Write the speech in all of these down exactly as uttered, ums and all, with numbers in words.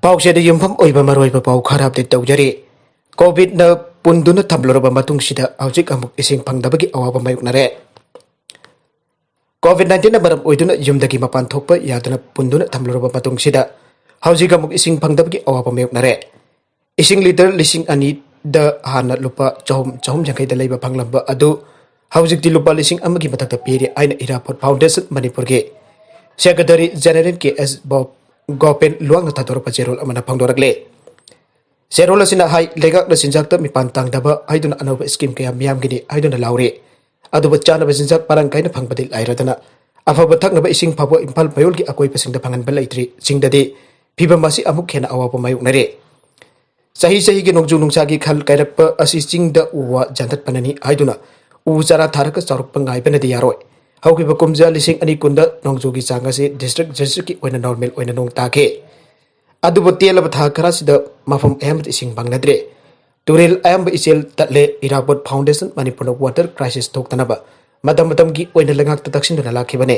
ꯄꯥꯎꯆꯦꯗ ꯌꯨꯝꯐꯝ ꯑꯣꯏꯕ ꯃꯔꯨꯑꯣꯏꯕ ꯄꯥꯎ ꯈꯔ ꯑꯞꯗꯦꯠ ꯇꯧꯖꯔꯤ꯫ ꯀꯣꯚꯤꯗꯅ ꯄꯨꯟꯗꯨꯅ ꯊꯝꯂꯨꯔꯕ ꯃꯇꯨꯡꯁꯤꯗ ꯍꯧꯖꯤꯛ ꯑꯃꯨꯛ ꯏꯁꯤꯡ ꯐꯪꯗꯕꯒꯤ ꯑꯋꯥꯕ ꯃꯥꯌꯣꯛꯅꯔꯦ꯫ ꯀꯣꯚꯤꯗ ꯅꯥꯏꯟꯇꯤꯟꯅ ꯃꯔꯝ ꯑꯣꯏꯗꯨꯅ ꯌꯨꯝꯗꯒꯤ ꯃꯄꯥꯟ ꯊꯣꯛꯄ ꯌꯥꯗꯅ ꯄꯨꯟꯗꯨꯅ ꯊꯝꯂꯨꯔꯕ ꯃꯇꯨꯡꯁꯤꯗ ꯍꯧꯖꯤꯛ ꯑꯃꯨꯛ ꯏꯁꯤꯡ ꯐꯪꯗꯕꯒꯤ ꯑꯋꯥꯕ ꯃꯥꯌꯣꯛꯅꯔꯦ꯫ ꯏꯁꯤꯡ ꯂꯤꯇꯔ ꯂꯤꯁꯤꯡ ꯑꯅꯤꯗ ꯍꯥꯟꯅ ꯂꯨꯄꯥ ꯆꯍꯨꯝ, ꯆꯍꯨꯝ ꯌꯥꯡꯈꯩꯗ ꯂꯩꯕ ꯐꯪꯂꯝꯕ ꯑꯗꯨ ꯍꯧꯖꯤꯛꯇꯤ ꯂꯨꯄꯥ ꯂꯤꯁꯤꯡ ꯑꯃꯒꯤ ꯃꯊꯛꯇ ꯄꯤꯔꯦ ꯍꯥꯏꯅ ꯏꯔꯥꯕꯣꯠ ꯐꯥꯎꯟꯗꯦꯁꯟ ꯃꯅꯤꯄꯨꯔꯒꯤ ꯁꯦꯀ꯭ꯔꯦꯇꯔꯤ ꯖꯦꯅꯦꯔꯦꯜ ꯀꯦ ꯑꯦꯁ ꯕꯣꯞ ꯒꯣꯄꯦꯟ ꯂꯨꯋꯥꯡꯅ ꯊꯥꯗꯣꯔꯛꯄ ꯆꯦꯔꯣꯜ ꯑꯃꯅ ꯐꯣꯡꯗꯣꯔꯛꯂꯦ꯫ ꯆꯦꯔꯣꯜ ꯑꯁꯤꯅ ꯍꯥꯏ, ꯂꯩꯉꯥꯛꯅ ꯆꯤꯟꯖꯥꯛꯇ ꯃꯤꯄꯥꯟ ꯇꯥꯡꯗꯕ ꯍꯥꯏꯗꯨꯅ ꯑꯅꯧꯕ ꯁ꯭ꯀꯤꯝ ꯀꯌꯥ ꯃꯤꯌꯥꯝꯒꯤꯅꯤ ꯍꯥꯏꯗꯨꯅ ꯂꯥꯎꯔꯤ꯫ ꯑꯗꯨꯕꯨ ꯆꯥꯅꯕ ꯆꯤꯟꯖꯥꯛ ꯃꯔꯥꯡ ꯀꯥꯏꯅ ꯐꯪꯕꯗꯤ ꯂꯥꯏꯔꯗꯅ ꯑꯐꯕ ꯊꯛꯅꯕ ꯏꯁꯤꯡ ꯐꯥꯎꯕ ꯏꯝꯐꯥꯜ ꯃꯌꯣꯜꯒꯤ ꯑꯀꯣꯏꯕꯁꯤꯡꯗ ꯐꯪꯍꯟꯕ ꯂꯩꯇ꯭ꯔꯤ꯫ ꯆꯤꯡꯗꯗꯤ ꯐꯤꯕꯝ ꯑꯁꯤ ꯑꯃꯨꯛ ꯍꯦꯟꯅ ꯑꯋꯥꯕ ꯃꯥꯌꯣꯛꯅꯔꯦ꯫ ꯆꯍꯤ ꯆꯍꯤꯒꯤ ꯅꯣꯡꯖꯨ ꯅꯨꯡꯁꯥꯒꯤ ꯈꯜ ꯀꯥꯏꯔꯛꯄ ꯑꯁꯤ ꯆꯤꯡꯗ ꯎ ꯋꯥ ꯌꯥꯟꯊꯠꯄꯅꯅꯤ ꯍꯥꯏꯗꯨꯅ ꯎ ꯆꯥꯔꯥ ꯊꯥꯔꯒ ꯆꯥꯎꯔꯛꯄ ꯉꯥꯏꯕꯅꯗꯤ ꯌꯥꯔꯣꯏ꯫ ꯍꯧꯈꯤꯕ ꯀꯨꯝꯖꯥ ꯂꯤꯁꯤꯡ ꯑꯅꯤ ꯀꯨꯟꯗ ꯅꯣꯡꯖꯨꯒꯤ ꯆꯥꯡ ꯑꯁꯤ ꯗꯤꯁꯇ꯭ꯔꯤꯛ ꯗꯤꯁꯇ꯭ꯔꯤꯛꯀꯤ ꯑꯣꯏꯅ ꯅꯣꯔꯃꯦꯜ ꯑꯣꯏꯅ ꯅꯣꯡ ꯇꯥꯈꯤ꯫ ꯑꯗꯨꯕꯨ ꯇꯦꯜꯂꯕ ꯊꯥ ꯈꯔꯁꯤꯗ ꯃꯐꯝ ꯑꯌꯥꯝꯕꯗ ꯏꯁꯤꯡ ꯐꯪꯅꯗ꯭ꯔꯦ꯫ ꯇꯨꯔꯦꯜ ꯑꯌꯥꯝꯕ ꯏꯆꯦꯜ ꯇꯠꯂꯦ꯫ ꯏꯔꯥꯕꯣꯠ ꯐꯥꯎꯟꯗꯦꯁꯟ ꯃꯅꯤꯄꯨꯔꯅ ꯋꯥꯇꯔ ꯀ꯭ꯔꯥꯏꯁꯤꯁ ꯊꯣꯛꯇꯅꯕ ꯃꯇꯝ ꯃꯇꯝꯒꯤ ꯑꯣꯏꯅ ꯂꯩꯉꯥꯛꯇ ꯇꯛꯁꯤꯟꯗꯨꯅ ꯂꯥꯛꯈꯤꯕꯅꯦ꯫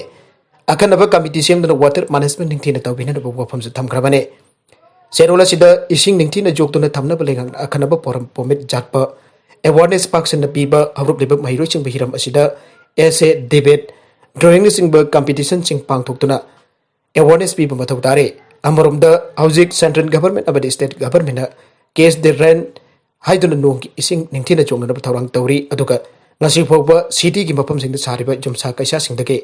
ꯑꯈꯟꯅꯕ ꯀꯃꯤꯇꯤ ꯁꯦꯝꯗꯨꯅ ꯋꯥꯇꯔ ꯃꯦꯅꯦꯖꯃꯦꯟ ꯅꯤꯡꯊꯤꯅ ꯇꯧꯕꯤꯅꯅꯕ ꯋꯥꯐꯝꯁꯨ ꯊꯝꯈ꯭ꯔꯕꯅꯦ꯫ ꯆꯦꯔꯣꯜ ꯑꯁꯤꯗ ꯏꯁꯤꯡ ꯅꯤꯡꯊꯤꯅ ꯌꯣꯛꯇꯨꯅ ꯊꯝꯅꯕ ꯂꯩꯉꯥꯛꯅ ꯑꯈꯟꯅꯕ ꯄꯣꯔꯝ ꯄꯣꯃꯤꯠ ꯖꯥꯠꯄ ꯑꯦꯋꯥꯔꯅꯦꯁ ꯄꯥꯛꯁꯟꯅ ꯄꯤꯕ ꯍꯧꯔꯛꯂꯤꯕ ꯃꯍꯩꯔꯣꯏꯁꯤꯡꯕꯨ ꯍꯤꯔꯝ ꯑꯁꯤꯗ essay, debate, drawingꯅꯆꯤꯡꯕ ꯀꯝꯄꯤꯇꯤꯁꯟꯁꯤꯡ ꯄꯥꯡꯊꯣꯛꯇꯨꯅ ꯑꯦꯋꯥꯔꯅꯦꯁ ꯄꯤꯕ ꯃꯊꯧ ꯇꯥꯔꯦ꯫ ꯑꯃꯔꯣꯝꯗ ꯍꯧꯖꯤꯛ ꯁꯦꯟꯇ꯭ꯔꯦꯜ ꯒꯚꯔꯟꯃꯦꯟ ꯑꯃꯗꯤ ꯁ꯭ꯇꯦꯠ ꯒꯚꯔꯟꯃꯦꯟꯅ ꯀꯦꯆ ꯗ ꯔꯦꯟ ꯍꯥꯏꯗꯨꯅ ꯅꯣꯡꯒꯤ ꯏꯁꯤꯡ ꯅꯤꯡꯊꯤꯅ ꯆꯣꯡꯅꯅꯕ ꯊꯧꯔꯥꯡ ꯇꯧꯔꯤ꯫ ꯑꯗꯨꯒ ꯉꯁꯤ ꯐꯥꯎꯕ ꯁꯤꯇꯤꯒꯤ ꯃꯐꯝꯁꯤꯡꯗ ꯁꯥꯔꯤꯕ ꯌꯨꯝꯁꯥ ꯀꯩꯁꯥꯁꯤꯡꯗꯒꯤ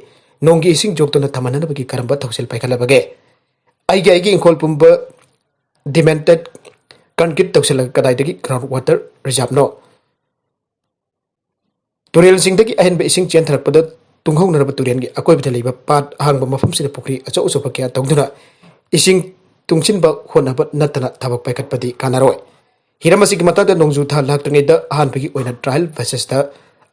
ꯅꯣꯡꯒꯤ ꯏꯁꯤꯡ ꯆꯣꯛꯇꯨꯅ ꯊꯝꯍꯟꯅꯕꯒꯤ ꯀꯔꯝꯕ ꯊꯧꯁꯤꯜ ꯄꯥꯏꯈꯠꯂꯕꯒꯦ? ꯑꯩꯒꯤ ꯑꯩꯒꯤ ꯏꯪꯈꯣꯜ ꯄꯨꯝꯕ ꯗꯤꯃꯦꯟꯇꯦꯠ ꯀꯟꯀ꯭ꯔꯤꯠ ꯇꯧꯁꯤꯜꯂꯒ ꯀꯗꯥꯏꯗꯒꯤ ꯒ꯭ꯔꯥꯎꯟ ꯋꯥꯇꯔ ꯔꯤꯖꯥꯔꯚꯅꯣ? ꯇꯨꯔꯦꯜꯁꯤꯡꯗꯒꯤ ꯑꯍꯦꯟꯕ ꯏꯁꯤꯡ ꯆꯦꯟꯊꯔꯛꯄꯗ ꯇꯨꯡꯍꯧꯅꯔꯕ ꯇꯨꯔꯦꯜꯒꯤ ꯑꯀꯣꯏꯕꯗ ꯂꯩꯕ ꯄꯥꯠ ꯑꯍꯥꯡꯕ ꯃꯐꯝꯁꯤꯡꯗ ꯄꯨꯈ꯭ꯔꯤ ꯑꯆꯧ ꯑꯆꯧꯕ ꯀꯌꯥ ꯇꯧꯗꯨꯅ ꯏꯁꯤꯡ ꯇꯨꯡꯁꯤꯟꯕ ꯍꯣꯠꯅꯕ ꯅꯠꯇꯅ ꯊꯕꯛ ꯄꯥꯏꯈꯠꯄꯗꯤ ꯀꯥꯟꯅꯔꯣꯏ꯫ ꯍꯤꯔꯝ ꯑꯁꯤꯒꯤ ꯃꯇꯥꯡꯗ ꯅꯣꯡꯖꯨ ꯊꯥ ꯂꯥꯛꯇ꯭ꯔꯤꯉꯩꯗ ꯑꯍꯥꯟꯕꯒꯤ ꯑꯣꯏꯅ trial phases ꯇ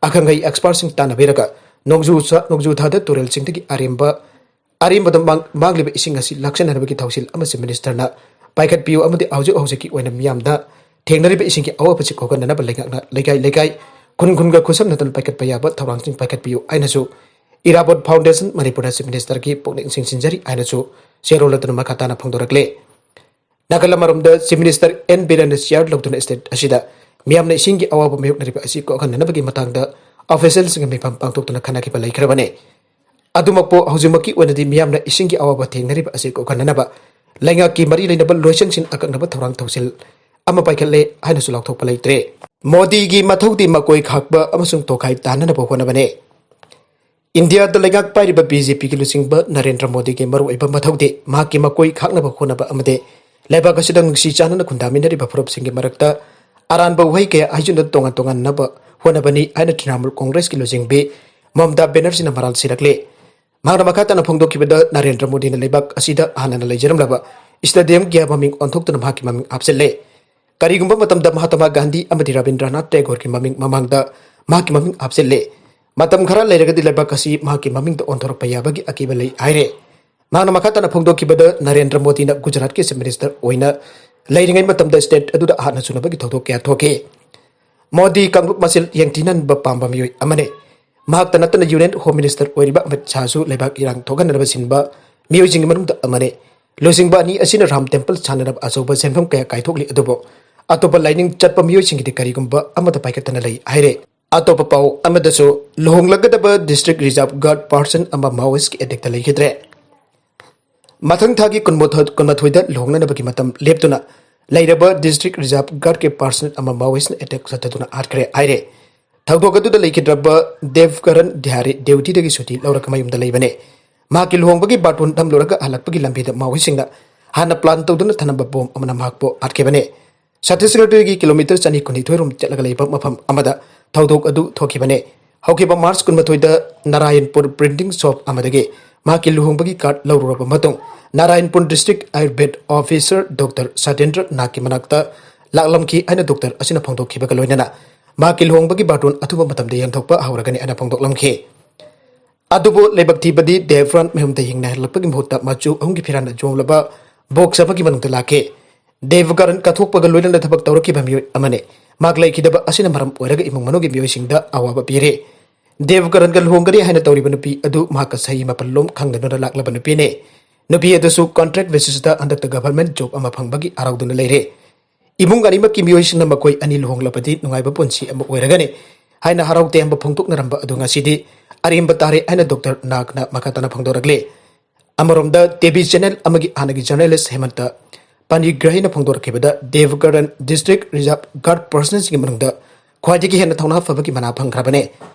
ꯑꯈꯪ ꯑꯍꯩ experts ꯁꯤꯡ ꯇꯥꯟꯅꯕꯤꯔꯒ ꯅꯣꯡꯖꯨ ꯊꯥ, ꯅꯣꯡꯖꯨ ꯊꯥꯗ ꯇꯨꯔꯦꯜꯁꯤꯡꯗꯒꯤ ꯑꯔꯦꯝꯕ, ꯑꯔꯦꯝꯕꯗ ꯃꯥꯡ-, ꯃꯥꯡꯂꯤꯕ ꯏꯁꯤꯡ ꯑꯁꯤ ꯂꯥꯛꯆꯅꯅꯕꯒꯤ ꯊꯧꯁꯤꯜ ꯑꯃꯁꯨ ꯃꯤꯅꯤꯁꯇꯔꯅ ꯄꯥꯏꯈꯠꯄꯤꯌꯨ ꯑꯃꯗꯤ ꯍꯧꯖꯤꯛ ꯍꯧꯖꯤꯛꯀꯤ ꯑꯣꯏꯅ ꯃꯤꯌꯥꯝꯗ ꯊꯦꯡꯅꯔꯤꯕ ꯏꯁꯤꯡꯒꯤ ꯑꯋꯥꯕꯁꯤ ꯀꯣꯛꯍꯟꯅꯅꯕ ꯂꯩꯉꯥꯛꯅ ꯂꯩꯀꯥꯏ ꯂꯩꯀꯥꯏ, ꯈꯨꯟ ꯈꯨꯟꯒ ꯈꯨꯠꯁꯝꯅꯗꯨꯅ ꯄꯥꯏꯈꯠꯄ ꯌꯥꯕ ꯊꯧꯔꯥꯡꯁꯤꯡ ꯄꯥꯏꯈꯠꯄꯤꯌꯨ ꯍꯥꯏꯅꯁꯨ ꯏꯔꯥꯕꯣꯠ ꯐꯥꯎꯟꯗꯦꯁꯟ ꯃꯅꯤꯄꯨꯔꯅ ꯆꯤꯐ ꯃꯤꯅꯤꯁꯇꯔꯒꯤ ꯄꯨꯛꯅꯤꯡ ꯆꯤꯡꯁꯤꯟꯖꯔꯤ ꯍꯥꯏꯅꯁꯨ ꯆꯦꯔꯣꯜ ꯑꯗꯨꯅ ꯃꯈꯥ ꯇꯥꯅ ꯐꯣꯡꯗꯣꯔꯛꯂꯦ꯫ ꯅꯥꯒꯥꯂꯦꯟ ꯑꯃꯔꯣꯝꯗ Chief Minister N Biren ꯅ chair ꯂꯧꯗꯨꯅ state ꯑꯁꯤꯗ ꯃꯤꯌꯥꯝꯅ ꯏꯁꯤꯡꯒꯤ ꯑꯋꯥꯕ ꯃꯥꯌꯣꯛꯅꯔꯤꯕ ꯑꯁꯤ ꯀꯣꯛꯍꯟꯅꯅꯕꯒꯤ ꯃꯇꯥꯡꯗ official ꯁꯤꯡꯒ ꯃꯤꯐꯝ ꯄꯥꯡꯊꯣꯛꯇꯨꯅ ꯈꯟꯅꯈꯤꯕ ꯂꯩꯈ꯭ꯔꯕꯅꯤ꯫ ꯑꯗꯨꯃꯛꯄꯨ ꯍꯧꯖꯤꯛꯃꯛꯀꯤ ꯑꯣꯏꯅꯗꯤ ꯃꯤꯌꯥꯝꯅ ꯏꯁꯤꯡꯒꯤ ꯑꯋꯥꯕ ꯊꯦꯡꯅꯔꯤꯕ ꯑꯁꯤ ꯀꯣꯛꯍꯟꯅꯅꯕ ꯂꯩꯉꯥꯛꯀꯤ ꯃꯔꯤ ꯂꯩꯅꯕ ꯂꯣꯏꯁꯪꯁꯤꯡ ꯑꯀꯛꯅꯕ ꯊꯧꯔꯥꯡ ꯊꯧꯁꯤꯜ ꯑꯃ ꯄꯥꯏꯈꯠꯂꯦ ꯍꯥꯏꯅꯁꯨ ꯂꯥꯎꯊꯣꯛꯄ ꯂꯩꯇ꯭ꯔꯦ꯫ ꯃꯣꯗꯤꯒꯤ ꯃꯊꯧꯗꯤ ꯃꯀꯣꯏ ꯈꯥꯛꯄ ꯑꯃꯁꯨꯡ ꯇꯣꯈꯥꯏ ꯇꯥꯅꯅꯕ ꯍꯣꯠꯅꯕꯅꯦ꯫ ꯏꯟꯗꯤꯌꯥꯗ ꯂꯩꯉꯥꯛ ꯄꯥꯏꯔꯤꯕ BJP ꯒꯤ ꯂꯨꯆꯤꯡꯕ ꯅꯔꯦꯟꯗ꯭ꯔ ꯃꯣꯗꯤꯒꯤ ꯃꯔꯨꯑꯣꯏꯕ ꯃꯊꯧꯗꯤ ꯃꯍꯥꯛꯀꯤ ꯃꯀꯣꯏ ꯈꯥꯛꯅꯕ ꯍꯣꯠꯅꯕ ꯑꯃꯗꯤ ꯂꯩꯕꯥꯛ ꯑꯁꯤꯗ ꯅꯨꯡꯁꯤ ꯆꯥꯟꯅꯅ ꯈꯨꯟꯗꯥꯃꯤꯟꯅꯔꯤꯕ ꯐꯨꯔꯨꯞꯁꯤꯡꯒꯤ ꯃꯔꯛꯇ ꯑꯔꯥꯟꯕ ꯋꯥꯍꯩ ꯀꯌꯥ ꯍꯥꯏꯖꯤꯟꯗꯨꯅ ꯇꯣꯉꯥꯟ ꯇꯣꯉꯥꯟꯅꯕ ꯍꯣꯠꯅꯕꯅꯤ ꯍꯥꯏꯅ ꯇ꯭ꯔꯤꯅꯥꯃꯨꯜ ꯀꯣꯡꯒ꯭ꯔꯦꯁꯀꯤ ꯂꯨꯆꯤꯡꯕꯤ ꯃꯃꯇꯥ ꯕꯦꯅꯔꯖꯤꯅ ꯃꯔꯥꯜ ꯁꯤꯔꯛꯂꯤ꯫ ꯃꯍꯥꯛꯅ ꯃꯈꯥ ꯇꯥꯅ ꯐꯣꯡꯗꯣꯛꯈꯤꯕꯗ, ꯅꯔꯦꯟꯗ꯭ꯔ ꯃꯣꯗꯤꯅ ꯂꯩꯕꯥꯛ ꯑꯁꯤꯗ ꯍꯥꯟꯅꯅ ꯂꯩꯖꯔꯝꯂꯕ stadium ꯀꯌꯥ ꯃꯃꯤꯡ ꯑꯣꯟꯊꯣꯛꯇꯨꯅ ꯃꯍꯥꯛꯀꯤ ꯃꯃꯤꯡ ꯍꯥꯞꯆꯤꯜꯂꯦ꯫ ꯀꯔꯤꯒꯨꯝꯕ ꯃꯇꯝꯗ ꯃꯍꯥꯇꯃꯥ ꯒꯥꯟꯙꯤ ꯑꯃꯗꯤ ꯔꯕꯤꯟꯗ꯭ꯔꯅꯥꯊ ꯇꯦꯒꯣꯔꯒꯤ ꯃꯃꯤꯡ ꯃꯃꯥꯡꯗ ꯃꯍꯥꯛꯀꯤ ꯃꯃꯤꯡ ꯍꯥꯞꯆꯤꯜꯂꯦ, ꯃꯇꯝ ꯈꯔ ꯂꯩꯔꯒꯗꯤ ꯂꯩꯕꯥꯛ ꯑꯁꯤ ꯃꯍꯥꯛꯀꯤ ꯃꯃꯤꯡꯗ ꯑꯣꯟꯊꯣꯔꯛꯄ ꯌꯥꯕꯒꯤ ꯑꯀꯤꯕ ꯂꯩ ꯍꯥꯏꯔꯦ꯫ ꯃꯍꯥꯛꯅ ꯃꯈꯥ ꯇꯥꯅ ꯐꯣꯡꯗꯣꯛꯈꯤꯕꯗ, ꯅꯔꯦꯟꯗ꯭ꯔ ꯃꯣꯗꯤꯅ ꯒꯨꯖꯔꯥꯠꯀꯤ Chief Minister ꯑꯣꯏꯅ ꯂꯩꯔꯤꯉꯩ ꯃꯇꯝꯗ state ꯑꯗꯨꯗ ꯍꯥꯟꯅ ꯆꯨꯅꯕꯒꯤ ꯊꯧꯗꯣꯛ ꯀꯌꯥ ꯊꯣꯛꯈꯤ꯫ ꯃꯣꯗꯤ ꯀꯥꯡꯂꯨꯞ ꯃꯁꯦꯜ ꯌꯦꯡꯊꯤꯅꯍꯟꯕ ꯄꯥꯝꯕ ꯃꯤꯑꯣꯏ ꯑꯃꯅꯤ꯫ ꯃꯍꯥꯛꯇ ꯅꯠꯇꯅ Union Home Minister ꯑꯣꯏꯔꯤꯕ ꯑꯃꯤꯠ ꯁꯥꯍꯁꯨ ꯂꯩꯕꯥꯛ ꯏꯔꯥꯡ ꯊꯣꯛꯍꯟꯅꯅꯕ ꯁꯤꯟꯕ ꯃꯤꯑꯣꯏꯁꯤꯡꯒꯤ ꯃꯅꯨꯡꯗ ꯑꯃꯅꯤ꯫ ꯂꯨꯆꯤꯡꯕ ꯑꯅꯤ ꯑꯁꯤꯅ ꯔꯥꯝ temple ꯁꯥꯟꯅꯅꯕ ꯑꯆꯧꯕ ꯁꯦꯟꯐꯝ ꯀꯌꯥ ꯀꯥꯏꯊꯣꯛꯂꯤ, ꯑꯗꯨꯕꯨ ꯑꯇꯣꯞꯄ ꯂꯥꯏꯅꯤꯡ ꯆꯠꯄ ꯃꯤꯑꯣꯏꯁꯤꯡꯒꯤꯗꯤ ꯀꯔꯤꯒꯨꯝꯕ ꯑꯃꯠꯇ ꯄꯥꯏꯈꯠꯇꯅ ꯂꯩ ꯍꯥꯏꯔꯦ꯫ ꯑꯇꯣꯞꯄ ꯄꯥꯎ ꯑꯃꯗꯁꯨ, ꯂꯨꯍꯣꯡꯂꯒꯗꯕ District Reserve Guard person ꯑꯃ Maoist ꯀꯤ attack ꯇ ꯂꯩꯈꯤꯗ꯭ꯔꯦ꯫ ꯃꯊꯪ ꯊꯥꯒꯤ ꯀꯨꯟꯃꯥꯊꯣꯏ, ꯀꯨꯟꯃꯥꯊꯣꯏꯗ ꯂꯨꯍꯣꯡꯅꯅꯕꯒꯤ ꯃꯇꯝ ꯂꯦꯞꯇꯨꯅ ꯂꯩꯔꯕ District Reserve Guard ꯀꯤ person ꯑꯃ Maoist ꯅ attack ꯆꯠꯊꯗꯨꯅ ꯍꯥꯠꯈ꯭ꯔꯦ ꯍꯥꯏꯔꯦ꯫ ꯊꯧꯗꯣꯛ ꯑꯗꯨꯗ ꯂꯩꯈꯤꯗ꯭ꯔꯕ ꯗꯦꯕꯀꯔꯟ ꯙ꯭ꯌꯥꯔꯤ duty ꯗꯒꯤ ꯁꯨꯇꯤ ꯂꯧꯔꯒ ꯃꯌꯨꯝꯗ ꯂꯩꯕꯅꯦ꯫ ꯃꯍꯥꯛꯀꯤ ꯂꯨꯍꯣꯡꯕꯒꯤ ꯕꯥꯔꯇꯣꯟ ꯊꯝꯂꯨꯔꯒ ꯍꯜꯂꯛꯄꯒꯤ ꯂꯝꯕꯤꯗ ꯃꯥꯑꯣꯏꯁꯤꯡꯅ ꯍꯥꯟꯅ plan ꯇꯧꯗꯨꯅ ꯊꯅꯝꯕ bomb ꯑꯃꯅ ꯃꯍꯥꯛꯄꯨ ꯍꯥꯠꯈꯤꯕꯅꯦ꯫ ꯁꯠꯇꯤꯁꯒꯔꯗꯒꯤ kilometre ꯆꯅꯤ ꯀꯨꯟꯅꯤꯊꯣꯏ ꯔꯣꯝ ꯆꯠꯂꯒ ꯂꯩꯕ ꯃꯐꯝ ꯑꯃꯗ ꯊꯧꯗꯣꯛ ꯑꯗꯨ ꯊꯣꯛꯈꯤꯕꯅꯦ꯫ ꯍꯧꯈꯤꯕ March ꯀꯨꯟꯃꯥꯊꯣꯏꯗ ꯅꯥꯔꯥꯌꯟꯄꯨꯔ printing shop ꯑꯃꯗꯒꯤ ꯃꯍꯥꯛꯀꯤ ꯂꯨꯍꯣꯡꯕꯒꯤ card ꯂꯧꯔꯨꯔꯕ ꯃꯇꯨꯡ, ꯅꯥꯔꯥꯌꯟꯄꯨꯔ District Ayurved Officer Doctor ꯁꯇꯦꯟꯗ꯭ꯔ ꯅꯥꯒꯀꯤ ꯃꯅꯥꯛꯇ ꯂꯥꯛꯂꯝꯈꯤ ꯍꯥꯏꯅ doctor ꯑꯁꯤꯅ ꯐꯣꯡꯗꯣꯛꯈꯤꯕꯒ ꯂꯣꯏꯅꯅ ꯃꯍꯥꯛꯀꯤ ꯂꯨꯍꯣꯡꯕꯒꯤ ꯕꯥꯔꯇꯣꯟ ꯑꯊꯨꯕ ꯃꯇꯝꯗ ꯌꯦꯟꯊꯣꯛꯄ ꯍꯧꯔꯒꯅꯤ ꯍꯥꯏꯅ ꯐꯣꯡꯗꯣꯛꯂꯝꯈꯤ꯫ ꯑꯗꯨꯕꯨ ꯂꯥꯏꯕꯛ ꯊꯤꯕꯗꯤ ꯗꯦꯕ꯭ꯔꯥꯟ ꯃꯌꯨꯝꯗ ꯍꯤꯡꯅ ꯍꯜꯂꯛꯄꯒꯤ ꯃꯍꯨꯠꯇ ꯃꯆꯨ ꯑꯍꯨꯝꯒꯤ ꯐꯤꯔꯥꯟꯅ ꯌꯣꯝꯂꯕ box ꯑꯃꯒꯤ ꯃꯅꯨꯡꯗ ꯂꯥꯛꯈꯤ꯫ ꯗꯦꯕꯀꯔꯟ ꯀꯠꯊꯣꯛꯄꯒ ꯂꯣꯏꯅꯅ ꯊꯕꯛ ꯇꯧꯔꯛꯈꯤꯕ ꯃꯤꯑꯣꯏ ꯑꯃꯅꯤ꯫ ꯃꯍꯥꯛ ꯂꯩꯈꯤꯗꯕ ꯑꯁꯤꯅ ꯃꯔꯝ ꯑꯣꯏꯔꯒ ꯏꯃꯨꯡ ꯃꯅꯨꯡꯒꯤ ꯃꯤꯑꯣꯏꯁꯤꯡꯗ ꯑꯋꯥꯕ ꯄꯤꯔꯤ꯫ ꯗꯦꯕꯀꯔꯟꯒ ꯂꯨꯍꯣꯡꯒꯅꯤ ꯍꯥꯏꯅ ꯇꯧꯔꯤꯕ ꯅꯨꯄꯤ ꯑꯗꯨ ꯃꯍꯥꯛꯀ ꯆꯍꯤ ꯃꯥꯄꯜ ꯂꯣꯝ ꯈꯪꯗꯅ ꯂꯥꯛꯂꯕ ꯅꯨꯄꯤꯅꯤ꯫ ꯅꯨꯄꯤ ꯑꯗꯨꯁꯨ contract basisꯇ ꯍꯟꯗꯛꯇ government job ꯑꯃ ꯐꯪꯕꯒꯤ ꯍꯔꯥꯎꯗꯨꯅ ꯂꯩꯔꯦ꯫ ꯏꯃꯨꯡ ꯑꯅꯤꯃꯛꯀꯤ ꯃꯤꯑꯣꯏꯁꯤꯡꯅ ꯃꯈꯣꯏ ꯑꯅꯤ ꯂꯨꯍꯣꯡꯂꯕꯗꯤ ꯅꯨꯡꯉꯥꯏꯕ ꯄꯨꯟꯁꯤ ꯑꯃ ꯑꯣꯏꯔꯒꯅꯤ ꯍꯥꯏꯅ ꯍꯔꯥꯎ ꯇꯌꯥꯝꯕ ꯐꯣꯡꯗꯣꯛꯅꯔꯝꯕ ꯑꯗꯨ ꯉꯁꯤꯗꯤ ꯑꯔꯦꯝꯕ ꯇꯥꯔꯦ ꯍꯥꯏꯅ ꯗꯣꯛꯇꯔ ꯅꯥꯒꯅ ꯃꯈꯥ ꯇꯥꯅ ꯐꯣꯡꯗꯣꯔꯛꯂꯤ꯫ ꯑꯃꯔꯣꯝꯗ, TV channel ꯑꯃꯒꯤ ꯍꯥꯟꯅꯒꯤ journalist ꯍꯦꯃꯟꯇ ꯄꯥꯅꯤꯒ꯭ꯔꯍꯤꯅ ꯐꯣꯡꯗꯣꯔꯛꯈꯤꯕꯗ, ꯗꯦꯕꯒꯔꯟ district reserve guard personnelꯁꯤꯡꯒꯤ ꯃꯅꯨꯡꯗ ꯈ꯭ꯋꯥꯏꯗꯒꯤ ꯍꯦꯟꯅ ꯊꯧꯅꯥ ꯐꯕꯒꯤ ꯃꯅꯥ ꯐꯪꯈ꯭ꯔꯕꯅꯦ꯫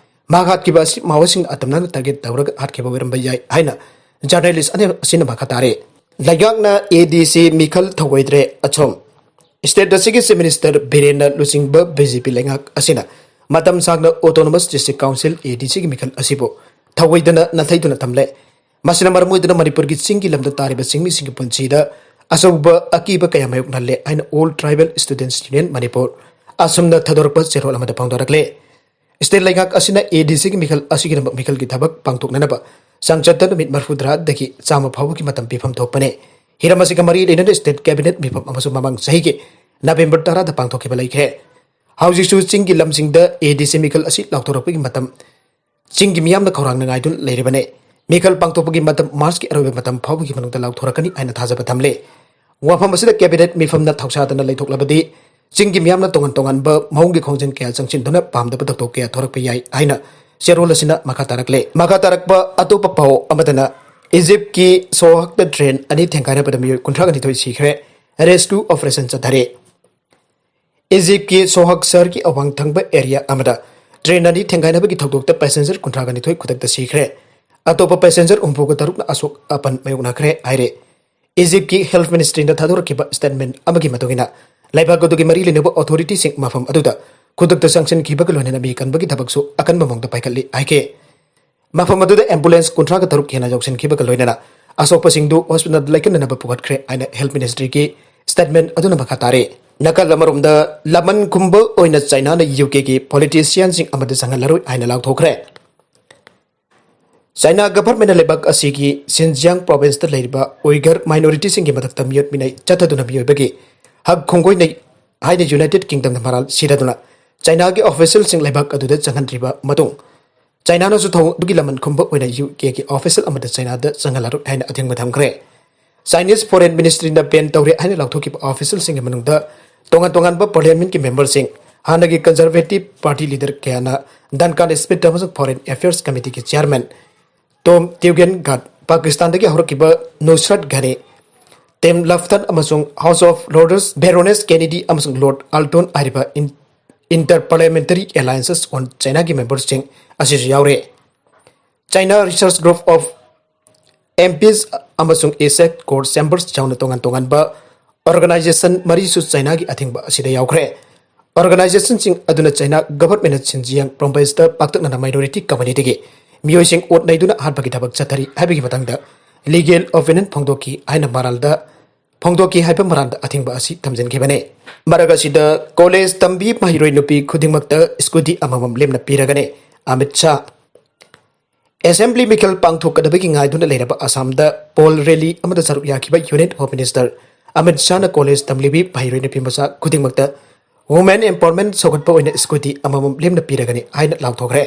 ꯃꯍꯥꯛ ꯍꯥꯠꯈꯤꯕ ꯑꯁꯤ ꯃꯥꯑꯣꯁꯤꯡꯅ ꯑꯇꯝꯅꯅ target ꯇꯧꯔꯒ ꯍꯥꯠꯈꯤꯕ ꯑꯣꯏꯔꯝꯕ ꯌꯥꯏ ꯍꯥꯏꯅ journalist ꯑꯅꯤ ꯑꯁꯤꯅ ꯃꯈꯥ ꯇꯥꯔꯦ꯫ ꯂꯩꯉꯥꯛꯅ ADC ꯃꯤꯈꯜ ꯊꯧꯑꯣꯏꯗ꯭ꯔꯦ꯫ ꯑꯁꯣꯝ, state ꯑꯁꯤꯒꯤ Chief Minister ꯕꯤꯔꯦꯟꯅ ꯂꯨꯆꯤꯡꯕ BJP ꯂꯩꯉꯥꯛ ꯑꯁꯤꯅ ꯃꯇꯝ ꯁꯥꯡꯅ Autonomous District Council, ADCꯒꯤ ꯃꯤꯈꯜ ꯑꯁꯤꯕꯨ ꯊꯧꯑꯣꯏꯗꯅ ꯅꯥꯊꯩꯗꯨꯅ ꯊꯝꯂꯦ꯫ ꯃꯁꯤꯅ ꯃꯔꯝ ꯑꯣꯏꯗꯨꯅ ꯃꯅꯤꯄꯨꯔꯒꯤ ꯆꯤꯡꯒꯤ ꯂꯝꯗ ꯇꯥꯔꯤꯕ ꯆꯤꯡꯃꯤꯁꯤꯡꯒꯤ ꯄꯨꯟꯁꯤꯗ ꯑꯆꯧꯕ ꯑꯀꯤꯕ ꯀꯌꯥ ꯃꯥꯌꯣꯛꯅꯍꯜꯂꯦ ꯍꯥꯏꯅ All Tribal Students Union Manipur, ꯑꯁꯨꯝꯅ ꯊꯥꯗꯣꯔꯛꯄ ꯆꯦꯔꯣꯜ ꯑꯃꯗ ꯐꯣꯡꯗꯣꯔꯛꯂꯦ꯫ State ꯂꯩꯉꯥꯛ ꯑꯁꯤꯅ ADCꯒꯤ ꯃꯤꯈꯜ ꯑꯁꯤꯒꯤꯗꯃꯛ ꯃꯤꯈꯜꯒꯤ ꯊꯕꯛ ꯄꯥꯡꯊꯣꯛꯅꯅꯕ ꯆꯥꯡꯆꯠꯇ ꯅꯨꯃꯤꯠ ꯃꯔꯤꯐꯨꯇꯔꯥꯗꯒꯤ ꯆꯥꯝꯃ ꯐꯥꯎꯕꯒꯤ ꯃꯇꯝ ꯄꯤꯐꯝ ꯊꯣꯛꯄꯅꯦ꯫ ꯍꯤꯔꯝ ꯑꯁꯤꯒ ꯃꯔꯤ ꯂꯩꯅꯅ state cabinet ꯃꯤꯐꯝ ꯑꯃꯁꯨ ꯃꯃꯥꯡ ꯆꯍꯤꯒꯤ November ꯇꯔꯥꯗ ꯄꯥꯡꯊꯣꯛꯈꯤꯕ ꯂꯩꯈ꯭ꯔꯦ꯫ ꯍꯧꯖꯤꯛꯁꯨ ꯆꯤꯡꯒꯤ ꯂꯝꯁꯤꯡꯗ ADC ꯃꯤꯈꯜ ꯑꯁꯤ ꯂꯥꯎꯊꯣꯔꯛꯄꯒꯤ ꯃꯇꯝ ꯆꯤꯡꯒꯤ ꯃꯤꯌꯥꯝꯅ ꯈꯧꯔꯥꯡꯅ ꯉꯥꯏꯗꯨꯅ ꯂꯩꯔꯤꯕꯅꯤ꯫ ꯃꯤꯈꯜ ꯄꯥꯡꯊꯣꯛꯄꯒꯤ ꯃꯇꯝ Marchꯀꯤ ꯑꯔꯣꯏꯕ ꯃꯇꯝ ꯐꯥꯎꯕꯒꯤ ꯃꯅꯨꯡꯗ ꯂꯥꯎꯊꯣꯔꯛꯀꯅꯤ ꯍꯥꯏꯅ ꯊꯥꯖꯕ ꯊꯝꯂꯤ꯫ ꯋꯥꯐꯝ ꯑꯁꯤꯗ cabinet ꯃꯤꯐꯝꯅ ꯊꯧꯁꯥꯗꯅ ꯂꯩꯊꯣꯛꯂꯕꯗꯤ ꯆꯤꯡꯒꯤ ꯃꯤꯌꯥꯝꯅ ꯇꯣꯉꯥꯟ ꯇꯣꯉꯥꯟꯕ ꯃꯑꯣꯡꯒꯤ ꯈꯣꯡꯖꯪ ꯀꯌꯥ ꯆꯪꯁꯤꯟꯗꯨꯅ ꯄꯥꯝꯗꯕ ꯊꯧꯗꯣꯛ ꯀꯌꯥ ꯊꯣꯔꯛꯄ ꯌꯥꯏ ꯍꯥꯏꯅ ꯆꯦꯔꯣꯜ ꯑꯁꯤꯅ ꯃꯈꯥ ꯇꯥꯔꯛꯂꯦ꯫ ꯃꯈꯥ ꯇꯥꯔꯛꯄ ꯑꯇꯣꯞꯄ ꯄꯥꯎ ꯑꯃꯗꯅ, Egyptꯀꯤ ꯁꯣꯍꯥꯛꯇ train ꯑꯅꯤ ꯊꯦꯡꯒꯥꯏꯅꯕꯗ ꯃꯤꯑꯣꯏ ꯀꯨꯟꯊ꯭ꯔꯥ ꯅꯤꯊꯣꯏ ꯁꯤꯈ꯭ꯔꯦ꯫ Rescue operation ꯆꯠꯊꯔꯤ꯫ Egyptꯀꯤ ꯁꯣꯍꯥꯛ ꯁꯍꯔꯒꯤ ꯑꯋꯥꯡ ꯊꯪꯕ area ꯑꯃꯗ train ꯑꯅꯤ ꯊꯦꯡꯒꯥꯏꯅꯕꯒꯤ ꯊꯧꯗꯣꯛꯇ passenger ꯀꯨꯟꯊ꯭ꯔꯥ ꯅꯤꯊꯣꯏ ꯈꯨꯗꯛꯇ ꯁꯤꯈ꯭ꯔꯦ꯫ ꯑꯇꯣꯞꯄ passenger ꯍꯨꯝꯐꯨ ꯇꯔꯨꯛꯅ ꯑꯁꯣꯛ ꯑꯄꯟ ꯃꯥꯌꯣꯛꯅꯈ꯭ꯔꯦ ꯍꯥꯏꯔꯦ꯫ Egyptꯀꯤ Health Ministryꯅ ꯊꯥꯗꯣꯔꯛꯈꯤꯕ statement ꯑꯃꯒꯤ ꯃꯇꯨꯡ ꯏꯟꯅ, ꯂꯩꯕꯥꯛ ꯑꯗꯨꯒꯤ ꯃꯔꯤ ꯂꯩꯅꯕ authorityꯁꯤꯡ ꯃꯐꯝ ꯑꯗꯨꯗ ꯈꯨꯗꯛꯇ ꯆꯪꯁꯤꯟꯈꯤꯕꯒ ꯂꯣꯏꯅꯅ ꯃꯤ ꯀꯟꯕꯒꯤ ꯊꯕꯛꯁꯨ ꯑꯀꯟꯕ ꯃꯑꯣꯡꯗ ꯄꯥꯏꯈꯠꯂꯤ ꯍꯥꯏꯈꯤ꯫ ꯃꯐꯝ ꯑꯗꯨꯗ ambulance ꯀꯨꯟꯊ꯭ꯔꯥꯒ ꯇꯔꯨꯛ ꯍꯦꯟꯅ ꯌꯧꯁꯤꯟꯈꯤꯕꯒ ꯂꯣꯏꯅꯅ ꯑꯁꯣꯛꯄꯁꯤꯡꯗꯨ hospitalꯗ ꯂꯥꯏꯀꯠꯅꯅꯕ ꯄꯨꯈꯠꯈ꯭ꯔꯦ ꯍꯥꯏꯅ Health Ministryꯒꯤ statement ꯑꯗꯨꯅ ꯃꯈꯥ ꯇꯥꯔꯤ꯫ ꯅꯥꯀꯜ ꯑꯃꯔꯣꯝꯗ, ꯂꯃꯟ ꯈꯨꯝꯕ ꯑꯣꯏꯅ Chinaꯅ UKꯒꯤ politicianꯁꯤꯡ ꯑꯃꯗ ꯆꯪꯍꯜꯂꯔꯣꯏ ꯍꯥꯏꯅ ꯂꯥꯎꯊꯣꯛꯈ꯭ꯔꯦ꯫ China governmentꯅ ꯂꯩꯕꯥꯛ ꯑꯁꯤꯒꯤ Xinjiang provinceꯇ ꯂꯩꯔꯤꯕ Uyghur minorityꯁꯤꯡꯒꯤ ꯃꯊꯛꯇ ꯃꯤꯑꯣꯠ ꯃꯤꯅꯩ ꯆꯠꯊꯗꯨꯅ ꯃꯤꯑꯣꯏꯕꯒꯤ ꯍꯛ ꯈꯣꯡꯒꯣꯏꯅꯩ ꯍꯥꯏꯅ United Kingdomꯗ ꯃꯔꯥꯜ ꯁꯤꯔꯗꯨꯅ Chinaꯒꯤ officialꯁꯤꯡ ꯂꯩꯕꯥꯛ ꯑꯗꯨꯗ ꯆꯪꯍꯟꯗ꯭ꯔꯤꯕ ꯃꯇꯨꯡ, ꯆꯥꯏꯅꯥꯅꯁꯨ ꯊꯧꯑꯣꯡ ꯑꯗꯨꯒꯤ ꯂꯃꯟ ꯈꯨꯝꯕ ꯑꯣꯏꯅ ꯌꯨ ꯀꯦꯒꯤ ꯑꯣꯐꯤꯁꯤꯌꯦꯜ ꯑꯃꯗ ꯆꯥꯏꯅꯥꯗ ꯆꯪꯍꯜꯂꯔꯣꯏ ꯍꯥꯏꯅ ꯑꯊꯤꯡꯕ ꯊꯝꯈ꯭ꯔꯦ꯫ Chinese Foreign Ministryꯅ ban ꯇꯧꯔꯦ ꯍꯥꯏꯅ ꯂꯥꯎꯊꯣꯛꯈꯤꯕ ꯑꯣꯐꯤꯁꯤꯌꯦꯜꯁꯤꯡꯒꯤ ꯃꯅꯨꯡꯗ ꯇꯣꯉꯥꯟ ꯇꯣꯉꯥꯟꯕ ꯄꯥꯔꯂꯤꯌꯥꯃꯦꯟꯠꯀꯤ ꯃꯦꯝꯕꯔꯁꯤꯡ, ꯍꯥꯟꯅꯒꯤ Conservative Party leader ꯀꯌꯥꯅ Duncan Smith ꯑꯃꯁꯨꯡ Foreign Affairs Committeeꯒꯤ chairman Tom Tugendhat, ꯄꯥꯀꯤꯁꯇꯥꯟꯗꯒꯤ ꯍꯧꯔꯛꯈꯤꯕ Nusrat Ghani, Tim Loughton ꯑꯃꯁꯨꯡ House of Lords Baroness Kennedy ꯑꯃꯁꯨꯡ Lord Alton ꯍꯥꯏꯔꯤꯕ Inter-Parliamentary Alliances on Chinaꯒꯤ ꯃꯦꯝꯕꯔꯁꯤꯡ ꯑꯁꯤꯁꯨ ꯌꯥꯎꯔꯦ꯫ China Research Group of MPs ꯑꯃꯁꯨꯡ ASEC core chambers ꯌꯥꯎꯅ ꯇꯣꯉꯥꯟ ꯇꯣꯉꯥꯟꯕ organization ꯃꯔꯤꯁꯨ ꯆꯥꯏꯅꯥꯒꯤ ꯑꯊꯤꯡꯕ ꯑꯁꯤꯗ ꯌꯥꯎꯈ꯭ꯔꯦ꯫ Organizationꯁꯤꯡ ꯑꯗꯨꯅ ꯆꯥꯏꯅꯥ governmentꯅ Xinjiang provinceꯇ ꯄꯥꯛꯇꯛꯅꯅ minority communityꯒꯤ ꯃꯤꯑꯣꯏꯁꯤꯡ ꯑꯣꯠ ꯅꯩꯗꯨꯅ ꯍꯥꯠꯄꯒꯤ ꯊꯕꯛ ꯆꯠꯊꯔꯤ ꯍꯥꯏꯕꯒꯤ ꯃꯇꯥꯡꯗ legal opinion ꯐꯣꯡꯗꯣꯛꯈꯤ ꯍꯥꯏꯅ ꯃꯔꯥꯜꯗ ꯐꯣꯡꯗꯣꯛꯈꯤ ꯍꯥꯏꯕ ꯃꯔꯥꯜꯗ ꯑꯊꯤꯡꯕ ꯑꯁꯤ ꯊꯝꯖꯤꯟꯈꯤꯕꯅꯤ꯫ ꯃꯔꯛ ꯑꯁꯤꯗ college ꯇꯝꯕꯤ ꯃꯍꯩꯔꯣꯏ ꯅꯨꯄꯤ ꯈꯨꯗꯤꯡꯃꯛꯇ scooty ꯑꯃꯃꯝ ꯂꯦꯝꯅ ꯄꯤꯔꯒꯅꯤ꯫ ꯑꯃꯤꯠ ꯁꯥ꯫ Assembly ꯃꯤꯈꯜ ꯄꯥꯡꯊꯣꯛꯀꯗꯕꯒꯤ ꯉꯥꯏꯗꯨꯅ ꯂꯩꯔꯕ ꯑꯁꯥꯝꯗ poll rally ꯑꯃꯗ ꯁꯔꯨꯛ ꯌꯥꯈꯤꯕ Union Home Minister ꯑꯃꯤꯠ ꯁꯥꯅ college ꯇꯝꯂꯤꯕꯤ ꯃꯍꯩꯔꯣꯏ ꯅꯨꯄꯤ ꯃꯆꯥ ꯈꯨꯗꯤꯡꯃꯛꯇ women empowerment ꯁꯧꯒꯠꯄ ꯑꯣꯏꯅ scooty ꯑꯃꯃꯝ ꯂꯦꯝꯅ ꯄꯤꯔꯒꯅꯤ ꯍꯥꯏꯅ ꯂꯥꯎꯊꯣꯛꯈ꯭ꯔꯦ꯫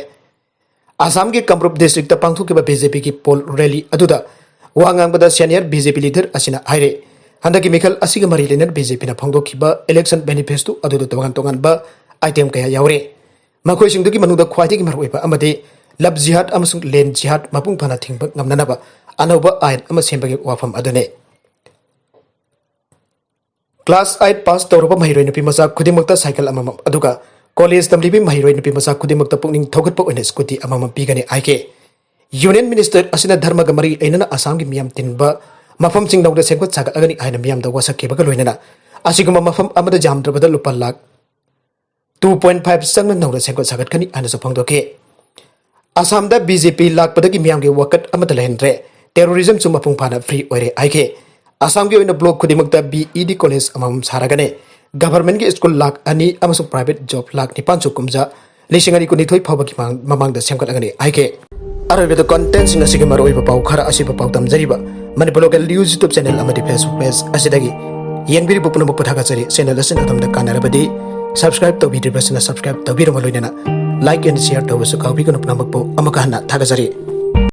ꯑꯁꯥꯝꯒꯤ ꯀꯥꯃꯔꯨꯞ districtꯇ ꯄꯥꯡꯊꯣꯛꯈꯤꯕ BJPꯒꯤ poll rally ꯑꯗꯨꯗ ꯋꯥ ꯉꯥꯡꯕꯗ senior BJP leader ꯑꯁꯤꯅ ꯍꯥꯏꯔꯦ, ꯍꯟꯗꯛꯀꯤ ꯃꯤꯈꯜ ꯑꯁꯤꯒ ꯃꯔꯤ ꯂꯩꯅꯅ BJPꯅ ꯐꯣꯡꯗꯣꯛꯈꯤꯕ election manifestoꯗꯨꯗ ꯇꯣꯉꯥꯟ ꯇꯣꯉꯥꯟꯕ item ꯀꯌꯥ ꯌꯥꯎꯔꯦ꯫ ꯃꯈꯣꯏꯁꯤꯡꯗꯨꯒꯤ ꯃꯅꯨꯡꯗ ꯈ꯭ꯋꯥꯏꯗꯒꯤ ꯃꯔꯨꯑꯣꯏꯕ ꯑꯃꯗꯤ love jihad ꯑꯃꯁꯨꯡ land jihad ꯃꯄꯨꯡ ꯐꯥꯅ ꯊꯤꯡꯕ ꯉꯝꯅꯅꯕ ꯑꯅꯧꯕ ꯑꯥꯏꯟ ꯑꯃ ꯁꯦꯝꯕꯒꯤ ꯋꯥꯐꯝ ꯑꯗꯨꯅꯤ꯫ Class eight pass ꯇꯧꯔꯕ ꯃꯍꯩꯔꯣꯏ ꯅꯨꯄꯤ ꯃꯆꯥ ꯈꯨꯗꯤꯡꯃꯛꯇ cycle ꯑꯃꯃꯝ, ꯑꯗꯨꯒ college ꯇꯝꯂꯤꯕꯤ ꯃꯍꯩꯔꯣꯏ ꯅꯨꯄꯤ ꯃꯆꯥ ꯈꯨꯗꯤꯡꯃꯛꯇ ꯄꯨꯛꯅꯤꯡ ꯊꯧꯒꯠꯄ ꯑꯣꯏꯅ scooty ꯑꯃꯃꯝ ꯄꯤꯒꯅꯤ ꯍꯥꯏꯈꯤ꯫ Union Minister ꯑꯁꯤꯅ ꯙꯔꯃꯒ ꯃꯔꯤ ꯂꯩꯅꯅ ꯑꯁꯥꯝꯒꯤ ꯃꯤꯌꯥꯝ ꯇꯤꯟꯕ ꯃꯐꯝꯁꯤꯡ ꯅꯧꯅ ꯁꯦꯝꯒꯠ ꯁꯥꯒꯠꯂꯒꯅꯤ ꯍꯥꯏꯅ ꯃꯤꯌꯥꯝꯗ ꯋꯥꯁꯛꯈꯤꯕꯒ ꯂꯣꯏꯅꯅ ꯑꯁꯤꯒꯨꯝꯕ ꯃꯐꯝ ꯑꯃꯗ ꯌꯥꯝꯗ꯭ꯔꯕꯗ ꯂꯨꯄꯥ ꯂꯥꯈ two point five ꯆꯪꯅ ꯅꯧꯅ ꯁꯦꯝꯒꯠ ꯁꯥꯒꯠꯀꯅꯤ ꯍꯥꯏꯅꯁꯨ ꯐꯣꯡꯗꯣꯛꯈꯤ꯫ ꯑꯁꯥꯝꯗ BJP ꯂꯥꯛꯄꯗꯒꯤ ꯃꯤꯌꯥꯝꯒꯤ ꯋꯥꯀꯠ ꯑꯃꯠꯇ ꯂꯩꯍꯟꯗ꯭ꯔꯦ, terrorismꯁꯨ ꯃꯄꯨꯡ ꯐꯥꯅ free ꯑꯣꯏꯔꯦ ꯍꯥꯏꯈꯤ꯫ ꯑꯁꯥꯝꯒꯤ ꯑꯣꯏꯅ block ꯈꯨꯗꯤꯡꯃꯛꯇ BEd college ꯑꯃꯃꯝ ꯁꯥꯔꯒꯅꯤ꯫ Governmentꯀꯤ school ꯂꯥꯈ ꯑꯅꯤ ꯑꯃꯁꯨꯡ private job ꯂꯥꯈ ꯅꯤꯄꯥꯟꯁꯨ ꯀꯨꯝꯖꯥ ꯂꯤꯁꯤꯡ ꯑꯅꯤ ꯀꯨꯟꯅꯤꯊꯣꯏ ꯐꯥꯎꯕꯒꯤ ꯃꯥꯡ-, ꯃꯃꯥꯡꯗ ꯁꯦꯝꯒꯠꯂꯒꯅꯤ ꯍꯥꯏꯈꯤ꯫ ꯑꯔꯣꯏꯕꯗ contentꯁꯤꯡ ꯑꯁꯤꯒꯤ ꯃꯔꯨꯑꯣꯏꯕ ꯄꯥꯎ ꯈꯔ ꯑꯁꯤꯕꯨ ꯄꯥꯎ ꯇꯝꯖꯔꯤꯕ Manipur Local News YouTube channel ꯑꯃꯗꯤ Facebook page ꯑꯁꯤꯗꯒꯤ ꯌꯦꯡꯕꯤꯔꯤꯕ ꯄꯨꯝꯅꯃꯛꯄꯨ ꯊꯥꯒꯠꯆꯔꯤ꯫ Channel ꯑꯁꯤꯅ ꯑꯗꯣꯝꯗ ꯀꯥꯟꯅꯔꯕꯗꯤ subscribe ꯇꯧꯕꯤꯗ꯭ꯔꯤꯕꯁꯤꯡꯅ subscribe ꯇꯧꯕꯤꯔꯕ ꯂꯣꯏꯅꯅ Like and share ꯇꯧꯕꯁꯨ ꯀꯥꯎꯕꯤꯒꯅꯨ꯫ ꯄꯨꯝꯅꯃꯛꯄꯨ ꯑꯃꯨꯛꯀ ꯍꯟꯅ ꯊꯥꯒꯠꯆꯔꯤ꯫